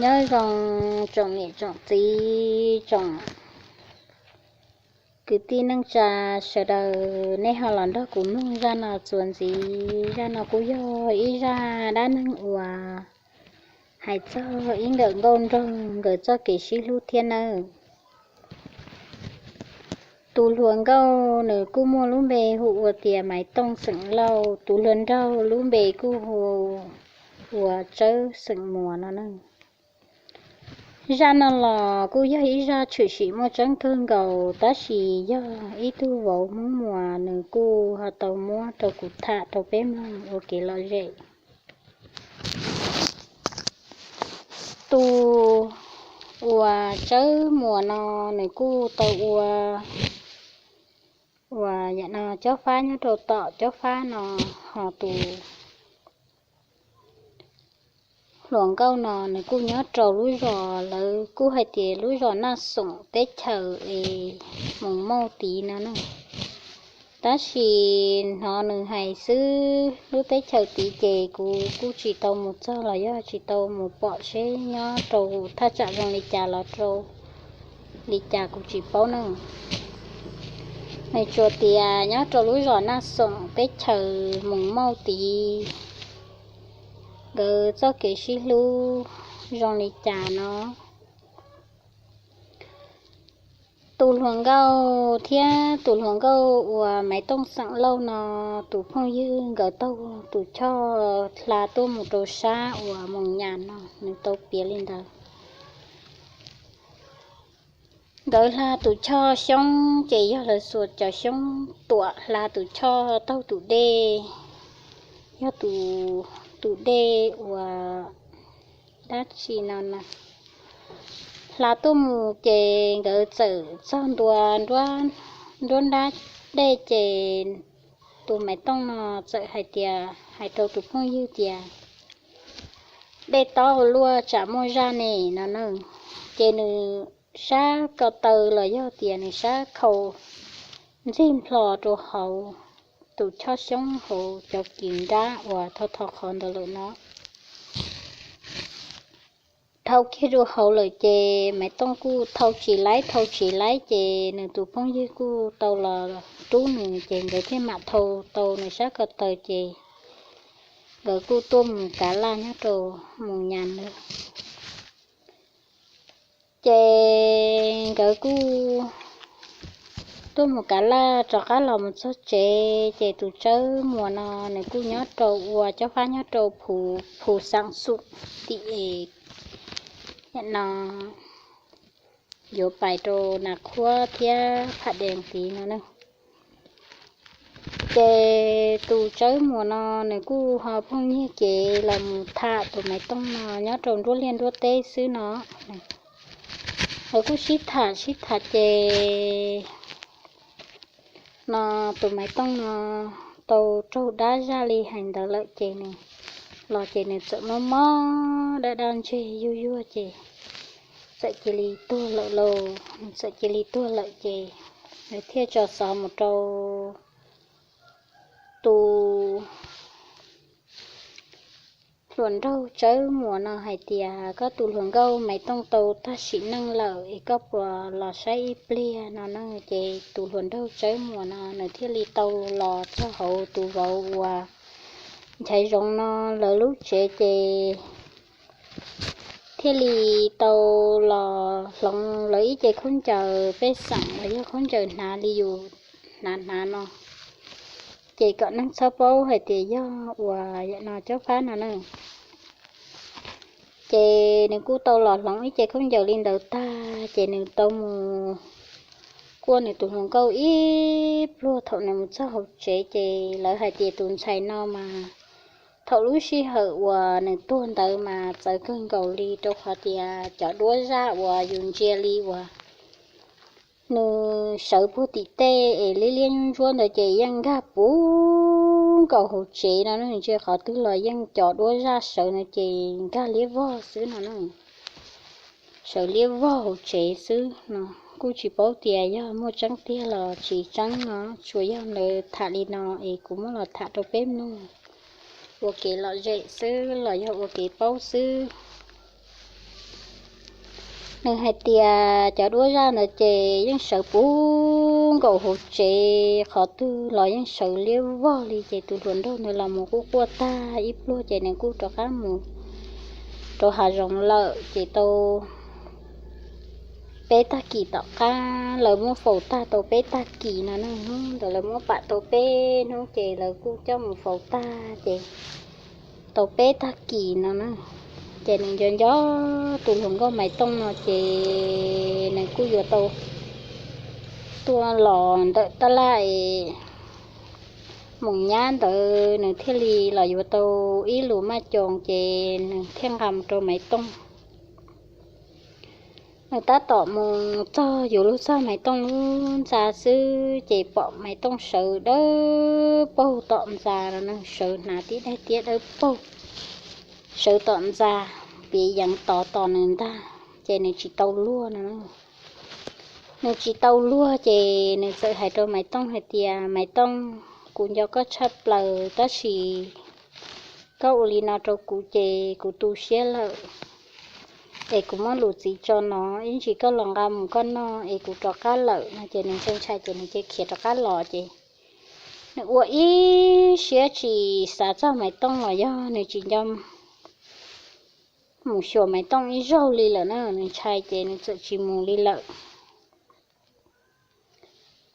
Nyob zoo tsoom niam tsoom txiv, tsoom kwv tij neej tsa sawv daws, nej ho los nrog kuv mloog zaj no txuas ntxiv. Zaj no kuj yog ib zaj dab neeg uas hais txog ib nkawm nkauj nraug nkawd txoj kev sib hlub thiab nawb. Tus hluas nkauj nws kuj muaj lub npe hu ua tias Maiv Tooj xeem Lauj, tus hluas nraug lub npe kuj hu ua Tsawb xeem Muas no na. Zaj no los kuj yog ib zaj tshwm sim muaj tseeb kawg nkaus, tab sis yog ib tug vauv Hmoob Muas nws kuj ho tau muab rau kuv tham rau peb mloog ua kev lom zem. Tus uas Tsawb Muas no nws kuj tau ua, uas yam no cob fab nyob rau tom cob fab no, ho tus hluas nkauj no nws kuj nyob rau lub zos, lawv kuj hais tias lub zos Naj Xoom teb chaws es Moos Mauj tid no na. Tab sis hnov nws hais xwb, lub teb chaws tid ces kuv kuj tsis tau mus txog los yog tsis tau mus pom seb nyob rau thaj tsam zoo li cas los rau li cas kuv tsis paub na. Nws tsuas tias nyob rau lub zos Naj Xoom teb chaws Moos Mauj tid, nkawd txoj kev sib hlub zoo li cas no. Tus hluas nkauj thiab tus hluas nkauj uas Maiv Tooj xeem Lauj no, tus phooj ywg nkawd taug tus choj hla tuaj mus rau sab uas Moos Nyas no, nws tau piav li ntawd. Nkawd hla tus choj xyoob ces yog lawv xuas cov xyoob tuam hla tus choj taug tus dej, yog tus, tus dej uas dab tsi no na. Hla tuaj mus ces nkawd txawm txog ntua nruab nrab dej ces tus Maiv Tooj no txawm hais tias, hais rau tus phooj ywg tias, dej tob ua luaj tsam muaj zaj ne no na. Ces nws sab ko taw los yog tias nws sab khau ntxig nplho rau hauv tus choj xyoob hauv cov kis nrab uas thau thau qhov ntawd lawm no. Dhau kiag rau hauv lawm ces Maiv Tooj kuj thau tsis laib, thau tsis laib ces nws tus phooj ywg kuj tau los rub nws ces nkawd thiaj mam thau tau nws sab ko taw ces nkawd kuj tuaj mus kav laj nyob rau Moos Nyas lawm. Ces nkawd kuj tuaj mus kav laj rov qab los mus txog tsev ces tus Tsawb Muas no nws kuj nyob rau ua cob fab nyob rau Phu Xaam Xum tim es no yuav pais rau Nas Khuab thiab Pham Dees tid no na. Ces tus Tsawb Muas no nws kuj ho phooj ywg ces los mus tham tus Maiv Tooj no nyob rau nruab liaj nruab teb xwb no. Lawv kuj sib tham sib tham ces no tus Maiv Tooj no tau raug dab zaj li hais ntawd lawm ces nws los ces nws txawm mob mob daj daj ntseg yuag yuag ces txawm cia li tuag lawm lauj. Nws txawm cia li tuag lawm ces nws thiaj tso xov mus rau tus hluas nraug Tsawb Muas no hais tias, koj tus hluas nkauj Maiv Tooj tau tag sim neej lawm es koj puas los saib ib pliag no na. Ces tus hluas nraug Tsawb Muas no nws thiaj li tau los txog hauv tus vauv uas Nchaiv Zoov no lawv lub tsev ces thiaj li tau los hloov lawv ib ce khaub ncaws pej xeem uas yog khaub ncaws hnav li yus hnav hnav no, ces kom neeg txhob paub hais tias yog uas yam no cob fab no na. Ces nws kuj tau los hloov ib ce khaub ncaws li ntawd tag ces nws tau mus kuaj nws tus hluas nkauj ib pluag. Thaum nws mus txog hauv tsev ces lawv hais tias tus ntxhais no mas thaum lub sij hawm uas nws tuag ntawd mas txawv kawg nkaus li rau qhov tias cov duab zaj uas yus ntsia li uas nws sawv puag tim tej es liab liab nyuab ntsuab ntawd ces yeej nkag puv nkaus hauv tsev no, nws ntsia qhov twg los yeej cov duab zaj sawv no ces nkag liab vog xwb no na. Sawv liab vog hauv tsev xwb no, kuj tsis paub tias yog muaj tseeb tiag los tsis tseeb no, tsuas yog lawv tham li no es kuv muab los tham rau peb mloog ua kev lom zem xwb los yog ua kev paub xwb. Nws hais tias cov duab zaj ntawd ces yeej sawv puv nkaus hauv tsev, qhov twg los yeej sawv liab vog li. Ces tus hluas nraug ntawd los mus quaj quaj tag ib pluag ces nws kuj rov qab mus rau hav zoov lawm. Ces tau peb tag kis tom qab, lawv muab faus tag tau peb tag kis no na, hnub ntawd lawv muab pam tau peb hnub ces lawv kuj coj mus faus tag ces tau peb tag kis no na. Ces nws nco nco tus hluas nkauj Maiv Tooj no ces nws kuj yuav tau tuaj los ntawm tab laj es moos nyab ntawd nws thiaj li los yuav tau ib lus maj coos ces nws thiaj nqa mus rau Maiv Tooj. Nws tab tom mus txog yuav luag txog Maiv Tooj lub ntxa xwb ces pom Maiv Tooj sawv dawb paug tom ntxa no, nws sawv hnav tib daim tiab dawb paug sawv tom ntxa, piav yeev tod tos nws ntag ces nws tsis tau luag no. Nws tsis tau luag ces nws txawm hais rau Maiv Tooj hais tias, Maiv Tooj, kuv nco koj tshaj plaws tab sis koj ua li no rau kuv ces kuv tu siab lawm, es kuv muab lus txwv tso no, ib ntsis koj los nqa mus koj noj es kuv rov qab lawm no. Ces nws ntshai ntshai ces nws cia khiav rov qab los ces nws ua ib siab tsis xav txog Maiv Tooj los yog nws tsis nco mus xyuas Maiv Tooj ib zaug li lawm na, nws ntshai ces nws txawm tsis mus li lawm.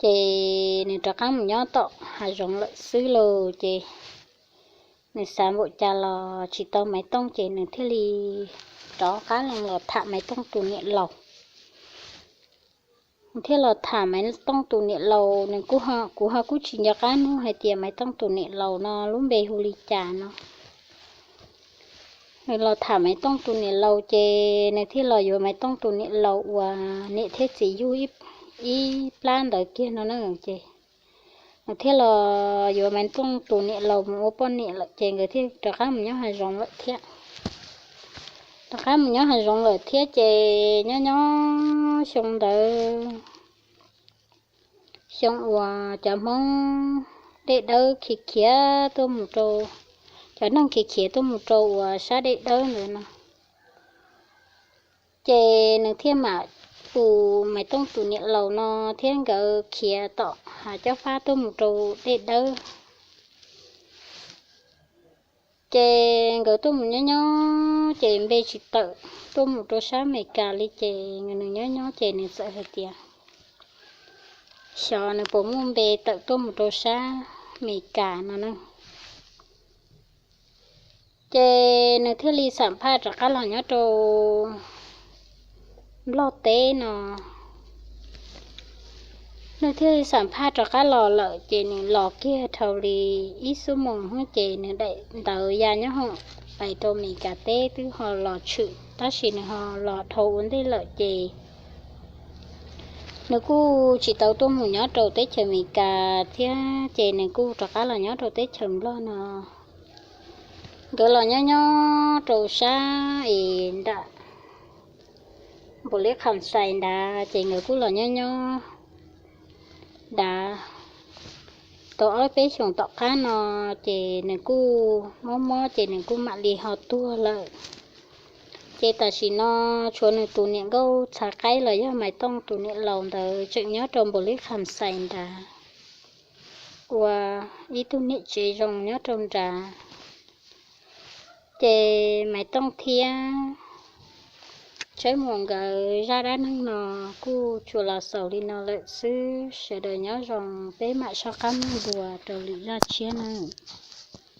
Ces nws rov qab mus nyob tom hav zoov lawm xwb lauj. Ces nws xav npaum cas los tsis tau Maiv Tooj ces nws thiaj li rov qab los tham Maiv Tooj tus niam laus. Nws thiaj los tham Maiv Tooj tus niam laus, nws kuj, kuv ho kuj tsis nco qab nug hais tias Maiv Tooj tus niam laus no lub npe hu li cas no. Nws los tham Maiv Tooj tus niam laus ces nws thiaj los yuav Maiv Tooj tus niam laus uas niam thiab txiv yug ib plab ntawd kiag no na. Ces nws thiaj los yuav Maiv Tooj tus niam laus mus ua poj niam lawm ces nkawd thiaj rov qab mus nyob hav zoov lawm thiab. Rov qab mus nyob hav zoov lawm thiab ces nyob nyob xyoo ntawd, xyoo uas cov Hmoob dej dawb khiav khiav tuaj mus rau, cov neeg khiav khiav tuaj mus rau uas sab dej dawb ntawd no, ces nws thiaj mam pum Maiv Tooj tus niam laus no thiab nkawd khiav tom hav cob fab tuaj mus rau dej dawb. Ces nkawd tuaj mus nyob nyob ces npe tsis tawm tuaj mus rau sab Amelikas li ces nws nyob nyob ces nws txawm hais tias xyov nws puas muaj npe tawm tuaj mus rau sab Amelikas no na. Ces nws thiaj li xam phaj rov qab los nyob rau Nplog teb no. Nws thiaj li xam phaj rov qab los lawm ces nws los kiag dhau li ib xuab moos xwb ces nws daim ntawv ya nyob hoom pais rau Amelikas teb twb ho los tshwm tab sis nws ho los dhau ua ntej lawm ces nws kuj tsis tau tuaj mus nyob rau teb chaws Amelikas thiab ces nws kuj rov qab los nyob rau teb chaws Nplog no. Nkawd los nyob nyob rau sab es nram npaum li Kham Xais nrad ces nkawd kuj los nyob nyob nrad tau ob peb xyoos tom qab no ces nws kuj mob mob ces nws kuj mam li ho tuag lawm. Ces tam sim no tshuav nws tus niam nkauj txhav qaib los yog Maiv Tooj tus niam laus ntawd tseem nyob rau npaum li Kham Xais nrad ua ib tug niam tsev zoo nyob rau nrad. Ces Maiv Tooj thiab Tshaib Muas nkawd zaj dab neeg no kuj tsuas los xaus li no lawm xwb, sawv daws nyob zoo, peb mam soj qab mloog dua rau lwm zaj tshiab nawb.